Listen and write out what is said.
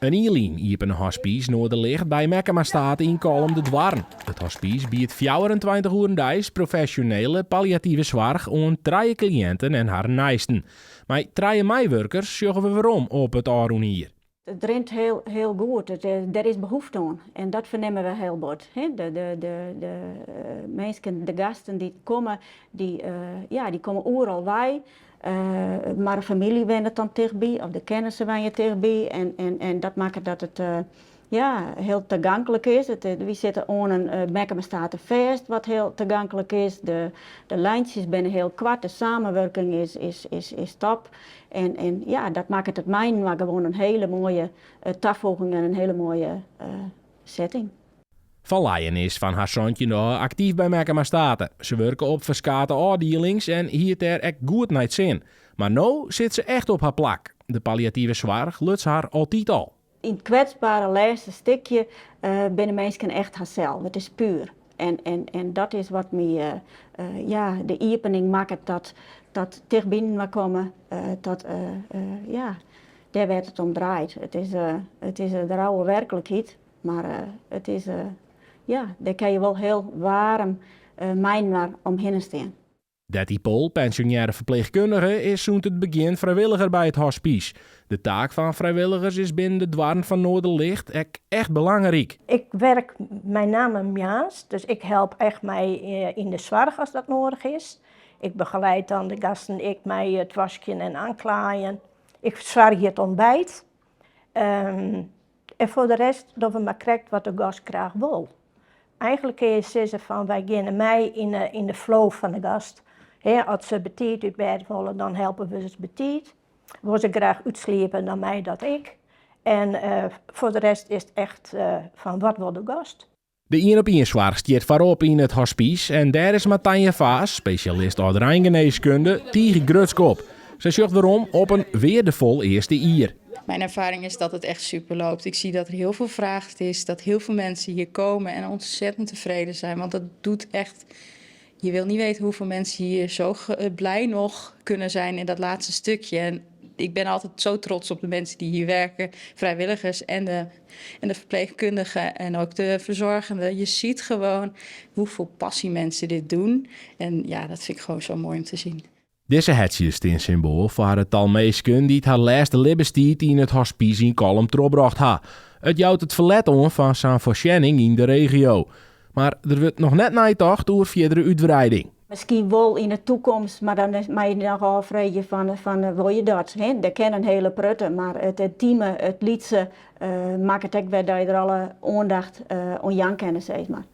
In jier lyn iepene Hospice Noorderlicht by Meckema State yn Kollum de doarren. It hospice biedt 24 oeren deis profesjonele palliative soarch oan trije kliïnten en harren neisten. Mei trije meiwurkers sjogge we werom op it ôfrûne jier. It rint hiel, hiel goed. Der is behoefte oan en dat fernimme we hiel bot. De minsken, de gasten dy't komme, dy, ja, dy komme oeral wei. Mar de famylje wennet dan tichtby of de kennissen wenje tichtby en dat makket dat it, ja, hiel tagonklik is. Wy sitte oan in Meckema State fêst wat hiel tagonklik is. De lijntsjes binne hiel koart, de samenwurking is top. En ja, dat makket it mei-inoar gewoan in hiele moaie tafoeging en in hiele moaie setting. Van Leijen is fan har 17e ôf aktyf by Meckema State. Se wurke op ferskate ôfdielings en hie it dêr ek goed nei 't sin. Mar no sit se echt op har plak. De palliative soarch luts har altyd al. Yn it kwetsbere lêste stikje binne minsken echt harsels. It is puer. En dat is wat my, ja, de iepening makket dat ticht byinoar komme, dat, ja, dêr wêr't it om draait. It is de rauwe werklikheid, mar it is, ja, dêr kinne je wol hiel waarm mei-inoar omhinne stean. Detty Pol, pensjonearre ferpleechkundige, is sûnt it begjin frijwilliger by it hospice. De taak fan frijwilligers is binnen de doarren fan Noorderlicht ek echt belangryk. Ik werk met name moarns, dus ik help echt mei yn de soarch as dat nedich is. Ik begeleid dan de gasten ek mei it waskjen en oanklaaien. Ik fersoargje it ontbijt. En foar de rest dogge we mar krekt wat de gast graach wol. Eigentlik kinne je sizze fan wy geane mei yn de flow fan de gast. As se betiid út bêd wolle, dan helpe we se betiid. Wolle se graach útsliepe, dan mei dat ek. En foar de rest is it echt fan wat wol de gast. De ien-op-ien soarch stiet foarop yn it hospice en dêr is Martanje Vaas, spesjalist âldereingenêskunde, tige grutsk op. Se sjocht werom op in weardefol earste jier. Mijn ervaring is dat het echt super loopt. Ik zie dat er heel veel vraag is, dat heel veel mensen hier komen en ontzettend tevreden zijn. Want dat doet echt. Je wil niet weten hoeveel mensen hier zo blij nog kunnen zijn in dat laatste stukje. En ik ben altijd zo trots op de mensen die hier werken, vrijwilligers en de verpleegkundigen en ook de verzorgenden. Je ziet gewoon hoeveel passie mensen dit doen. En ja, dat vind ik gewoon zo mooi om te zien. Dizze hertsjes stean symboal foar it tal minsken dy't har lêste libbenstiid yn it hospice yn Kollum trochbrocht ha. It jout it ferlet oan fan sa'n foarsjenning yn de regio. Mar der wurdt noch net neitocht oer fierdere útwreiding. Miskien wol yn de takomst, mar dan moatte je noch ôffreegje fan wolle je dat? Hè? Der kin in hiele protte, mar it yntime, it lytse, makket ek wer dat je der alle oandacht oan jaan kinne, sis mar.